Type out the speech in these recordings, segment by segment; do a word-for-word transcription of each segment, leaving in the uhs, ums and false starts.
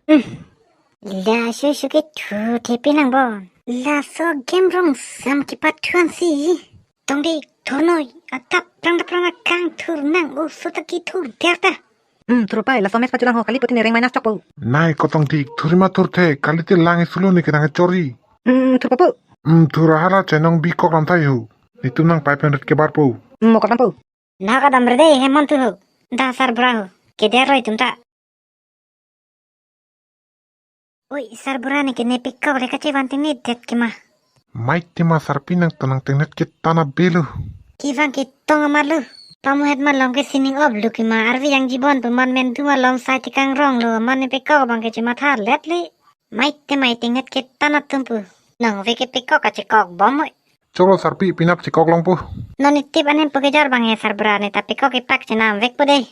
Hmm. La shu shu ke thu the pinang bon. Laso game rong sam kepathu ansi. Tongdik thurnoi atap prang prang kang thur nang, oso ta kethur der ta. Hmm, thur pai, laso match pachulang ho, kali putin reng minus chokpo. Nai ko Tongdik, thurima thurthe, kalite lang isulo ne kenang chori. Hmm, thur papo. Hmm, thur ahala chenong bikok lam thai ho. Netum nang pai pen ret kebar po. Hmm, mokot lam po. Nahok adam re dei, Hemon thu ho. Da sarbura ho. Keder roi tum ta. Oi, sarbura ne ke ne pekok le kachevan ting ni det kema. Mait tema sarpi nang tonang ting net ke tana belu. Kevang ketong amat lo. Pamu het malom ke sining op lo kema, arvi yang jibon pu man men thu malom sai tekang rong lo, man ne pekok abang ke chematha let le. Mait tema ting net ke tana tum pu. Nang ve ke pekok kachekok bom oi. Choklo sarpi, penap chekok longpo. Non itip anem pu kejor bang he sarbura, ne ta pekok kepak chenam vekpo dei.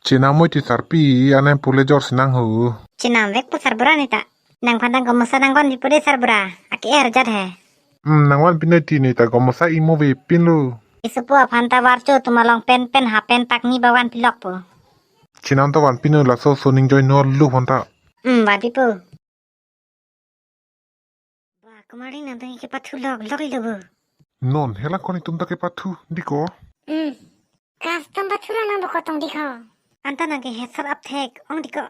Chenam moi ti sarpi, anem pu le jor sinang ho. Chenam vekpo sarbura ne ta. Nangphan ta gomosa nangvan pipo dei sarbura, ake-er jat he. Hmm, nangvan pinoi ti ne ta gomosa imo ve pinlo. Isupo aphan ta varcho tum along pen pen ha pen pak ni ba van pilokpo. Chenam ta van pinoi, laso so ning joi no lu aphan ta. Hmm, van pipo. Ba, kumari nang tang kepathu lok lok ilo bo. Non, hela kon itum ta kepathu, diko. Hmm. Custom pathu ra nang bo ko Tongdik ho. Anta nang ke headshot apthek, ong diko.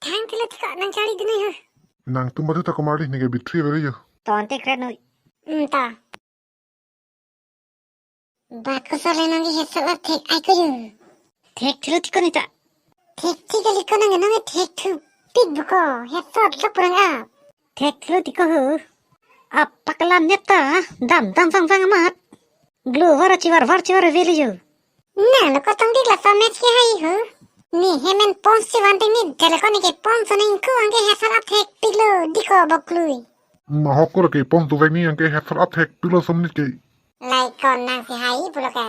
Thang tilo diko, nang chari dini ho. Nangtum pathu ta kumari ne ke bitri veri yo. Ton te kret noi. Hmm, ta. Ba, koso le nang ke headshot apthek ai ko yo. Thek thulo diko ne ta. Thek thik kali ko nang nang thek thu. Pik bo ko, headshot lok purang ap. Thek thulo diko ho. Ap pakla net ta, dam dam vang vang amat. Glo var chivar var chivar veli yo. Nang lo ko Tongdik, laso match ke hai ho. Ne hemen pons chevan ting ni, telecon ke pons ning ku angke headshot apthek piklo diko boklui. Nahok ko ke pons dovek ni angke headshot apthek piklo som ni ke. Lai kon nang si hai pulo ka.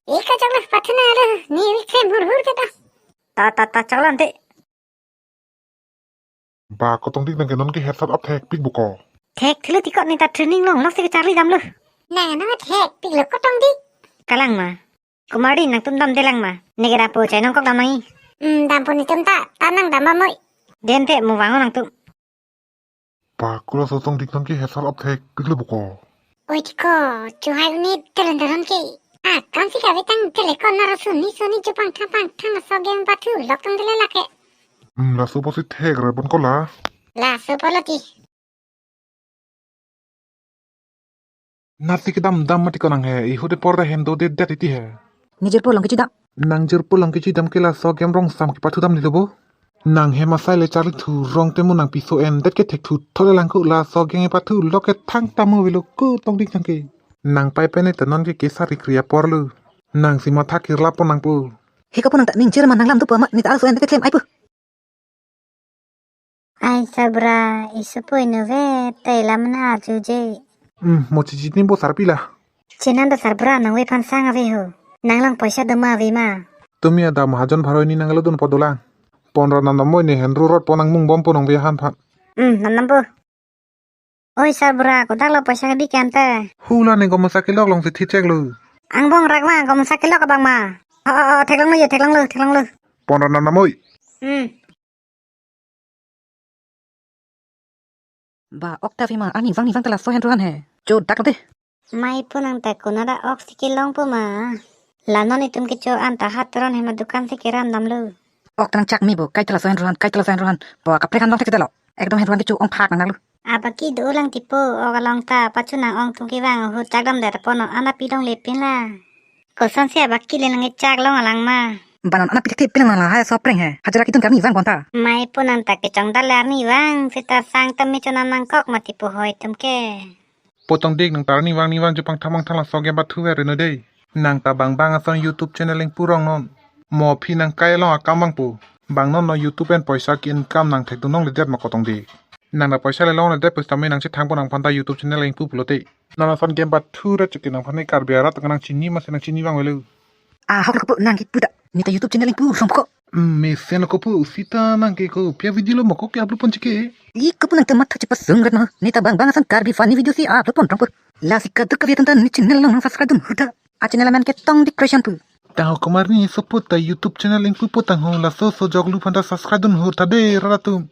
Ika choklo pathu na lo, ni wik sem hur hur ke ta. Ta ta ta choklo ante. Ba, ko Tongdik nang ke non ke headshot apthek pik bo ko. Thek thulo diko ne ta training long lok si ke charli damlo. Nang nang thek piklo ko Tongdik. Kalang ma. Kumari nangtum damde lang ma. Ne ke dampo chai nangkok dam nang i. Hmm, dampo netum ta, ta nang dam ba moi. Den te mo vang nangtum. Ba, ko laso Tongdik nang ke headshot apthek piklo bo ko. Oi diko, chuhai unit telen daron ke. Ah, kam si kave tang tele ko nara suni suni chupang thapang thang laso game pathu lok tang tele lake. Hmm, laso pusi thek ra bon ko la. Laso pulo ti. Nati kedam dam mati ko nang he, ihut apor ta hendo det det iti he. Ni jirpo long kechidam. Nang jirpo long kechidam ke laso game rong sam kepathu dam nilo bo. Nang hem asai le charli thu rong temo nang piso en det ke thek thu thole lang ko, laso game kepathu lok ke thang tamo velo ko Tongdik nang ke. Nang pai pen ne ta non ke kesari kri apor lo. Nang si matha kirla po nang po. He ko po nang ta ning jir ma nang lam dupo ma ne ta aso en det ke klem ai po. Ai sarbura, isupo inove, tai lam na arju je. Hmm, mo chichi ni bo sarpi la. Chenam da sarbura, nang ve phan sang ave ho. Nang lang poisa doma ave ma. Tumi ada mahajon bharoi ni nang lo dun podolang. Pon ra nam nam moi ne henru rot pon nang mung bom po nang ve han phan. Hmm, nam nam po. Oi sarbura, kodak lo poisa kebi kan te. Hula ne gomosa kelok long si thi chek lo. Angbong rak ma, gomosa kelok abang ma. O, o, o, theklong lo ye, theklong lo, theklong lo. Pon ra nam nam moi. Hmm. Ba, ok ta vi ma, ani vang ni vang ta laso henru han he. Cho dak te. Mai po nang ta kona da ok si kelong po ma. La non itum kecho an ta hat ron he ma dukan si keram damlo. Ok ta nang chak mi bo, kai ta laso henru han, kai ta laso henru han. Po kaprek han long thek ta lo. Ekdom henru han kecho ong phak nang lo. Abaki do lang tipo, ok along ta, pachu nang ong tum kevang, ahut chak dam det pono, ana pidong le pin la. Koson si abaki le nang chak long alang ma. Ba non ana pitik tip pinang la hai sopreng he. Hajira kitun karni vang bonta. Mai po nang ta kechong dal arni vang seta sang tame chona mangkok mati po hoi tum ke. Po Tongdik nang ta arni vang ni vang chupang thamang thala so game pathu ver no dei. Nang ta bang bang ason YouTube channel ingpu rong non. Mo aphi nang kai long akam vang po. Bang non no YouTube en poisa ki income nang thek dunong le det ma ko Tongdik. Nang ta poisa le long le det pusitame nang chethang po nang phanta YouTube channel ingpu pulote. Nang ason game pathu ra cheke nang phane Karbi arat nang chini ma se nang chini vang velo. Ah, hok lo ko nang kipu ta. Ne ta YouTube channel ingpu song ko. Hmm, mesen lo ko pu sita nang ke ko pia video lo mo ko ke upload pon cheke. I ko pu nang ta matha chepa sung rat no. Ne ta bang bang ason Karbi funny video si upload pon rong pu. La si kaduk ka video ta ne channel long nang subscribe dun huda. A channel amen ke Tongdik Creation pu. Tangho komarni sopo ta YouTube channel ingpu po tangho, laso so joklu phanta subscribe dun hur tha de rat atum.